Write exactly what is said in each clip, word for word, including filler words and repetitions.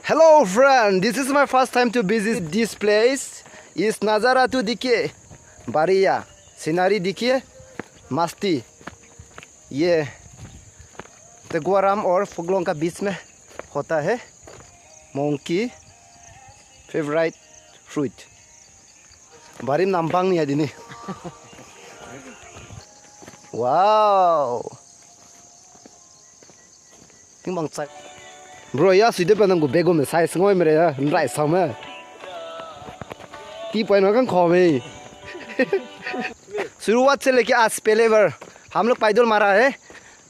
Hello friend, this is my first time to visit this place. Is nazara to dikhe, bariya, scenery dikhe, masti. Ye Teguaram aur Phuklong ka beech mein hota hai monkey favorite fruit. Barim nambang ni adini. Wow. Ting bang chai. Bro, ya sui de pa nang gu bego me size ngoi mere ya, nrai sang me. Ti point ma kang kho me. शुरुआत से लेके आज पहले बार हम लोग पैदल मारा है।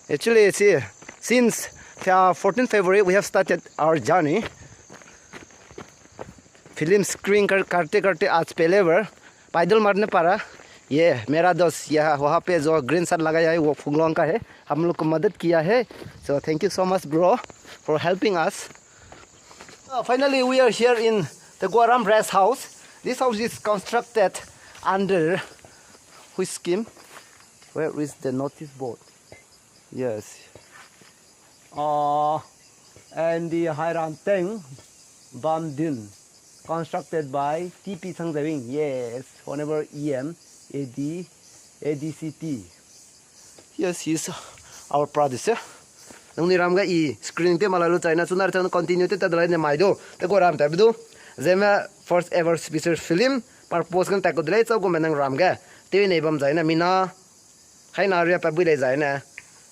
Actually, see, since uh, fourteen February, we have started our journey. Film screen कर, करते करते आज पहले बार पैदल मारने पड़ा। ये मेरा दोस्त यहाँ, वहाँ पे जो ग्रीन शर्ट लगाया है, वो फुगलोंग का है, हम लोग को मदद किया है। So thank you so much, bro, for helping us. Uh, finally, we are here in the Guaram Rest House. This house is constructed under which scheme? Where is the notice board? Yes. Uh, and the Hairanteng Bamdin, constructed by T P Sangzawing. Yes, Honorable E M, A D, A D C T. Yes, he is our producer. Nung ni ram ga i screening te mala lu chai na chunar chang continue te ta dalai ne mai du. Te ko ram ta du. Zeme first ever special film purpose kan ta ko dalai chau ko menang ram ga. Te nei bam zai na mina. Hai na ria pa bui lei zai ne.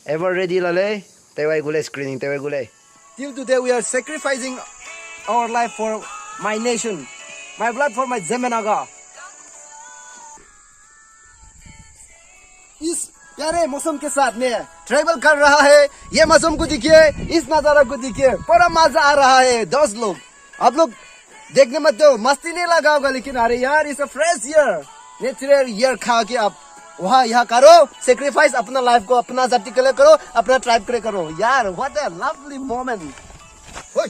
Ever ready la lei. Te wai gu lei screening te wai gu lei. Till today we are sacrificing our life for my nation, my blood for my Zeme Naga. इस प्यारे मौसम के साथ में ट्रैवल कर रहा है। ये मौसम को देखिए, इस नज़ारा को देखिए, बड़ा मज़ा आ रहा है दोस्त लोग। आप लोग देखने में तो मस्ती नहीं लगा होगा, लेकिन अरे यार, it's a fresh air, natural air खा के आप वहाँ यहाँ करो, sacrifice अपना life को, अपना जाति के लिए करो, अपना tribe के लिए करो। यार, what a lovely moment. Hoi.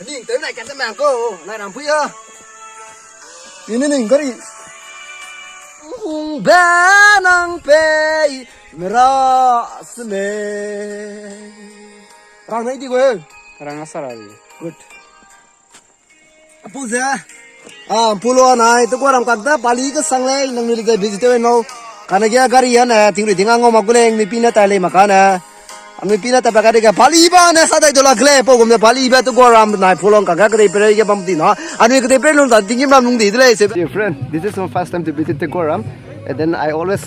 Ning, teu nai kat mang ko, nai ram pui ya. Ini ning gari. Hung ba nang pei, mera seme. Rang nai di gue. Rang asara di. Good. Apu ze. Ah, pulo nai, tu ko ram kak da, pali ke sang lei, nang ni le visit te no. Kana ge gari ya na, tingri ting a ngau ma gu lei, mi pi na tai lei ma kana. Anui pi na ta pa ka de ga pali ba ne sa dai do la gle, po gum ne pali ba tu go ram nai pholong ka ga kede pere ge bam di na. Anui kede pere lung ta ding im ram lung di de lei se. Dear friend, this is my first time to visit Teguaram, and then I always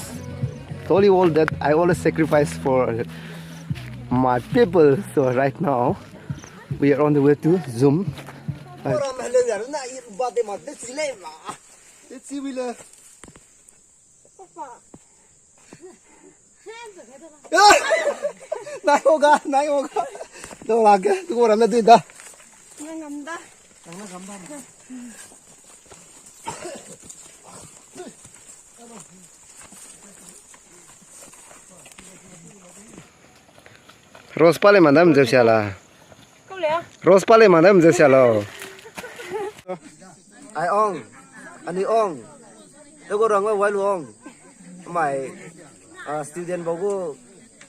told you all that I always sacrifice for my people. So right now, we are on the way to Zump. Go ram hele ya na i ba de ma de si lei ma. De si wi le. Nai hoga, nai hoga. Dong lage, tu ko ram na dui da. Nang ngam da. Rose pale mandam jep siala. Kau le a? Rose pale mandam jep siala. Ai ong, ani ong. Te ko rang wai lu ong. Mai, ah, student ba gu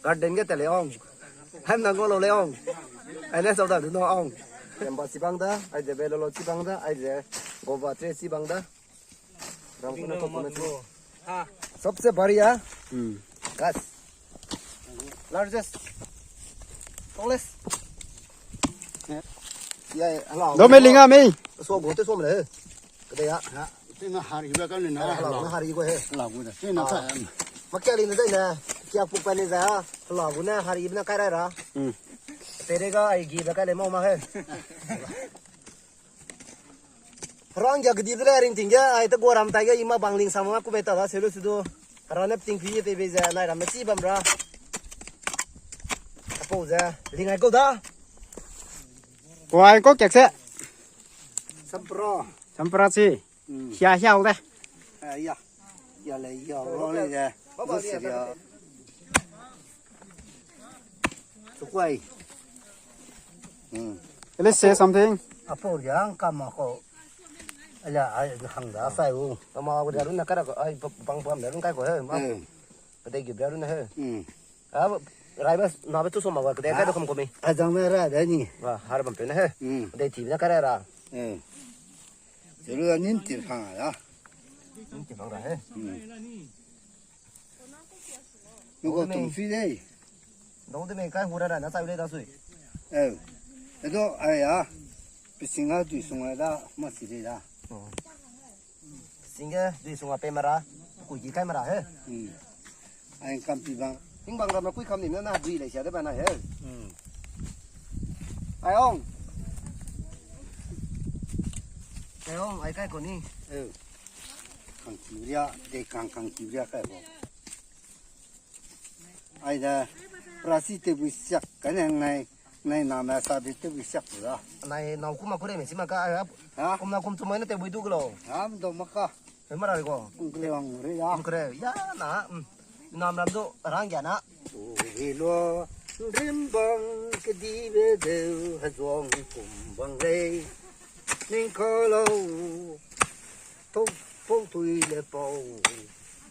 garden ge tele ong. Hem na ngo lo le ong. Ai ne sau da du no ong. Temba si bang da, ai ze be lo lo si bang da, ai ze go ba tre si bang da. Rang kuna ko kuna si. सबसे बढ़िया। Hmm. Gas. Largest. Tallest. Ya, ya, hala. Do me linga me. So go te so me le. Kede ya. Ha, te na hari ba ka le na. Hala, na hari go he. Hala go da. Te na ka. Ma kya li na dai na. Kya pu pa ni za. Hala go na hari na kai ra ra. Hmm. Tere ga ai gi ba ka le mo ma he. Rang ya gedi de le ring ting ge, ai te go ram tai ge ima bang ling sam ma ku be ta da se lu su du. Ra ne ting pi ye te be ze nai ram me chi bam ra. Apo ze ling ai go da. Kuai ko kek se. Sampra. Sampra si. Hmm. Hia hia de. Ah, ya. Ya le ya lo le ya. Zo se ya. Sukwai. Hmm. Let's say something. Apo yang kama ko. Ala ai hang da sai u. Ama ko da run na kara ko ai bang bang da run kai ko he. Ma. Hmm. Pate gi da run he. Hmm. Ah, Rai ba, na ba tu so ma ga, kede kai da kum kumi. A jang me ra da ni. Wa, har bam pe na he. Hmm. De ti na ka ra ra. Eh. Zero da nin ti phang a da. Nin ti phang ra he. Hmm. Nung ko tum sui dei. Dong de me kai hu ra ra na chai le da sui. Eh. Edo ai a. Pising a dui sung a da ma si dei da. Oh. Sing ge dui sung a pe mara. Kui ki kai mara he. Hmm. Ai kam pi bang. Ting bang ram na kui kam ni na na dui le sia de ba na he. Hmm. Ai ong. Ai ong, ai kai ko ni. Eh. Kang ki ria, de kang kang ki ria kai bo. Ai da, prasi te bu siak, ka ne nai, nai na me sa de te bu siak da. Nai nau kuma kure me si ma ka, ai, ha? Ha? Kum na kum tu mai na te bu du glo. Ha, do ma ka. He mara ko. Kum kre wang re ya. Kum kre, ya na, mm. Nam ram do, rang ya na. O he lo, rim bang ke di be de, ha zuang kum bang lei. Ning ka lo. Pau, pau tui le pau.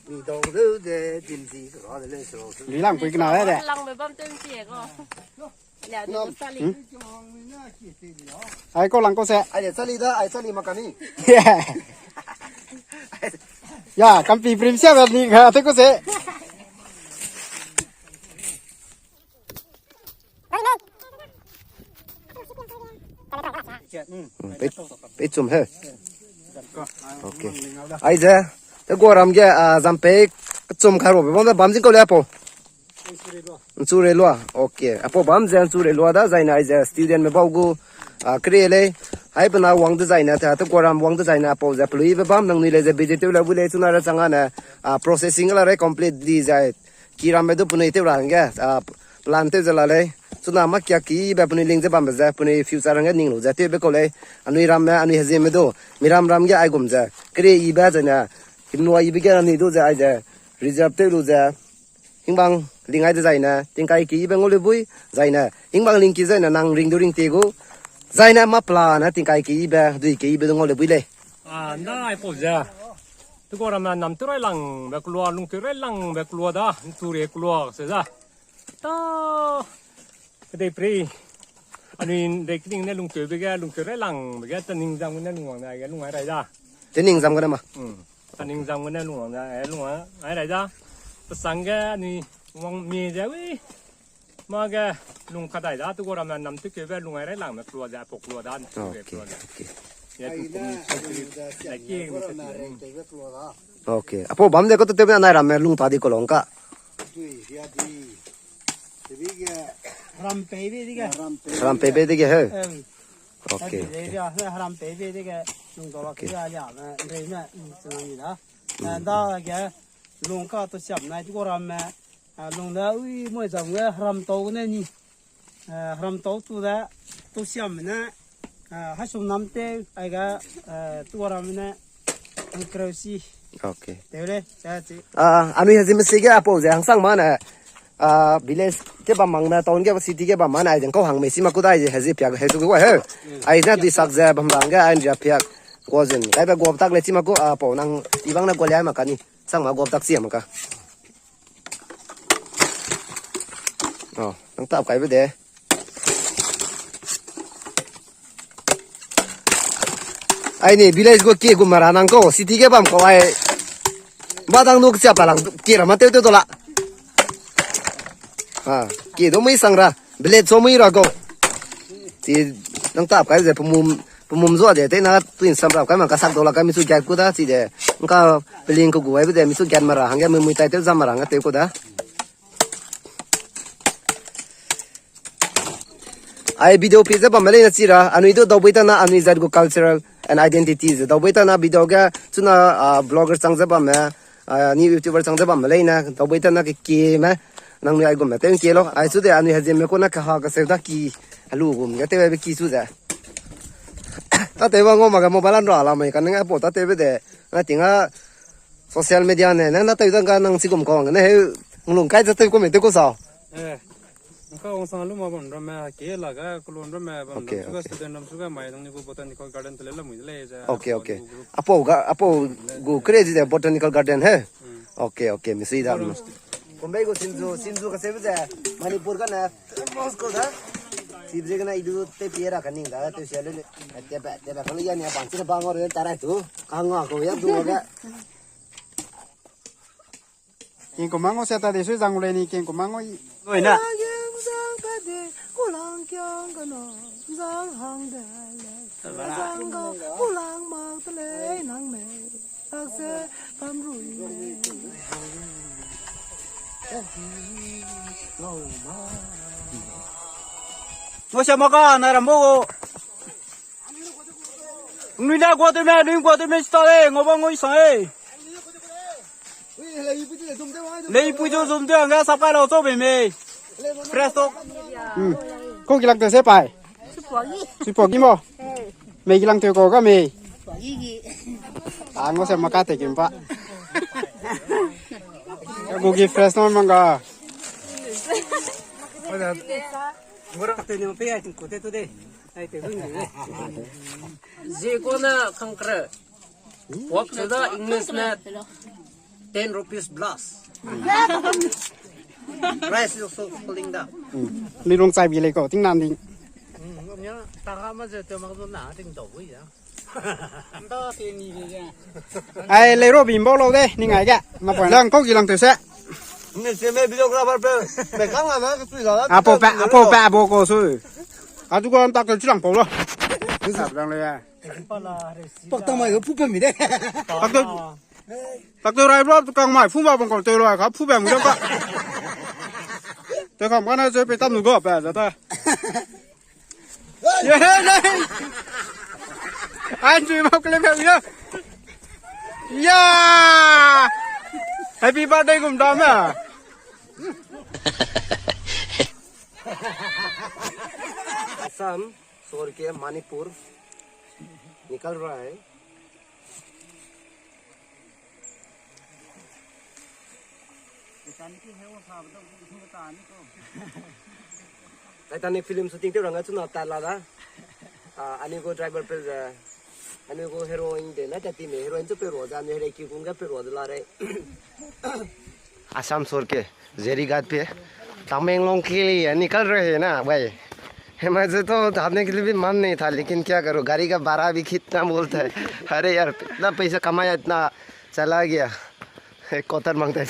Mi dau leu de, dim zi ka de le so. Li lang pui kena le de. Lang be bam tem ti ko. Ya, ni ko sali. Ai ko lang ko se. Ai sali da, ai sali makani. Ya, kampi prim sia ni ka te ko se. Mm, pe, pe chum he. Okay. Aize, te guaram ge, ah, zampei kechum kai ro be bam da bam zing kau le apo. Nchu re lua. Okay. Apo bam ze nchu re lua da zaine aize student me bau gu, ah, kre lei. Hai pe na wang de zaine ta te guaram wang de zaine apo ze pelui be bam nangnui le ze visit tew le bu le chuna ra chang ane, ah, processing la re complete di zai. Ki ramme du penui tew ra hangge, ah, plan tew ze la lei. Chuna makia ki be penui ling ze bambe ze, penui future hangge ning lu ze tewbe kau lei. Anui ramme, anui hezime du, miram ram ge aigum ze. Kere i be zene, himnua i be ge anui du ze aize, reserve tew lu ze. Hingbang ling ai de zaine, tingkai ki i be ngau le bui, zaine. Hingbang ling ki zaine, nang ring du ring te gu. Zaine ma plan ne, tingkai ki i be, dui ki i be du ngau le bui lei. Ah, nda ai pau ze. Te guaram na nam tu rai lang be kelua, lung tu rai lang be kelua da, ntu re kelua se za. Ta, kedei pri. Anui dei kining ne lungkeu be ge, lungkeu rai lang be ge, taning zam ne lungwang ne, ai ge lung ai rai da. Taning zam gene ma. Hmm. Taning zam gene lungwang ne, ai lung ai rai da. Tasang ge anui wang mi ze wi. Ma ge lung kadai da, tu guaram na nam tu keu be lung ai rai lang me kelua ze, pok kelua da, tu ge kelua ze. Okay. Ya tu kum, tu ge, ya ki, Okay. Apo bam de ko tu tebe anai ram me lung ta di ko long ka. Ram pei be di ge. Ram pei be di ge he. Em. Okay. Ram pei be di ge lung ta la ke ya ya me re me, mm, senang ni da. Eh, da ge lung ka tu siam nai tu guaram me. Ah, lung da ui moi zam ge ram tau ne ni. Eh, ram tau tu da, tu siam ne, eh, hai sum nam te, ai ga, eh, tu ram ne, ang kreu si. Okay. Te le, sa ti. Ah, anui hezime si ge apo ze hangsang ma ne, ah, village ke bam mang ne, town ke city ke bam ma ne, ai zeng kau hang me si ma ku dai ze hezi piak hezu ku he. Ai ze di sak ze bam bang ge, ai ndia piak. Ko zun, kai be guap tak le chi ma ku, ah, apo nang, i bang ne guap lia ma ka ni, sang ma guap tak chi ma ka. Oh, nang tap kai be de. Ai ni village gu ki gu mara nang ko, city ge bam ko ai. Ba dang nu sia pa lang ki ra ma teu teu to la. Ha, ki do mui sang ra, village so mui ra ko. Ti nang tap kai ze pemum, pemum zo de te na tu in sam ra kai ma ka sak do la kai mi su gat ku da chi de. Nka peling ko gu ai be de mi su gat mara hangge mui mui tai teu zam mara hangge teu ko da. Ai video pi ze bam lei na chi ra, anui du daubui ta na anui zat gu cultural and identity ze. Daubui ta na video ge chuna, ah, vlogger chang ze bam me, ah, ni YouTuber chang ze bam lei na, daubui ta na ke ki me, nang nui ai gum me, te ke lo. Ai chu de anui hezime ku na ke ha ke se da ki, alu gum ge te be ki chu ze. Ta te ba ngo ma ga mobile an ra la mai ka nang apo ta te be de, na ting a social media ne, na, na teu dang ga nang chi gum ko ne, he, nglung kai ze teu ko me teu ko sa. Eh, nka ong sang lu ma bam ram me, ke la ga, ko lon ram me, bam Okay, ram su ga, okay. Student ram su ga, mai dang ni ko botanical garden te le la mui le ze, Okay, apo okay. Ni ko group. Apo ga, apo gu kre ji de botanical garden he? Hmm. Okay, okay, mi si da. Botanical Kumbei gu sinzu, sinzu kasebe ze Manipur gane famous kau da. Chibe ziegene i du te pie ra kaning da, te sia le le. Te ba, te ba, kang le ya ni a bang, chine bang ore ta rai tu. Kang a ko ya du ga. King ku mang o se ta de sui zang le ni king ku mang o i. Oi na. Ngo sia maka na rambo go. Nui na gua tu me, nui gua tu me sta le, ngo ba ngo i sa e. Lei pui jo zum te ang ga sap kai lau chau bei mei. Fresh talk. Hmm. Kau kilang te se pai. Supuagi. Supuagi mo. Mei kilang te ko ga mei. Supuagi gi. Ah, ngo se maka te kim pa. Gu gi fresh no mang ga. Ngorang te ni pe ai ko te tu de. Ai te gun de. Zi ko na kangkre. Wak sada English na ten rupees plus. Price is also falling down. Ni rong chai bi lei ko, ting nan ding. Tara ma ze te ma zo na ting dau bui ya. Ai, lei ro bim bau lau de, ni ngai ge. Ma poi lang kau ki lang te se. Ni se me videographer pe, me kang la na ke tui la. Apo pa, apo pa, abo ko su. A tu ko an tak ke chi lang pau lo. Ni sa lang le ya. Pak tang mai ko pu pe mi de. Pak tang, pak tang rai bro, kang mai fu ma bang ko te lo ka fu ba mu ka. Te kam ka na je pe tam nu go pa za ta. Ye, ye. An ju ma kle me ya. Ya. Happy birthday gum da ma. Assam छोड़ के मणिपुर निकल रहा है। Titanic film shooting tew rangge chuna tat la da. Ah, anui gu driver pe ze, anui gu heroine de na tat ti me, heroine chu pe ro da, anui hera ki gung ge pe ro de la rei. Assam छोड़ के जेरी घाट पे तमेंगलोंग के लिए निकल रहे हैं ना भाई। मैं तो हारने के लिए भी मन नहीं था, लेकिन क्या करूँ, गाड़ी का भाड़ा भी कितना बोलता है। अरे यार, इतना पैसा कमाया, इतना चला गया। एक क्वार्टर मांगता है।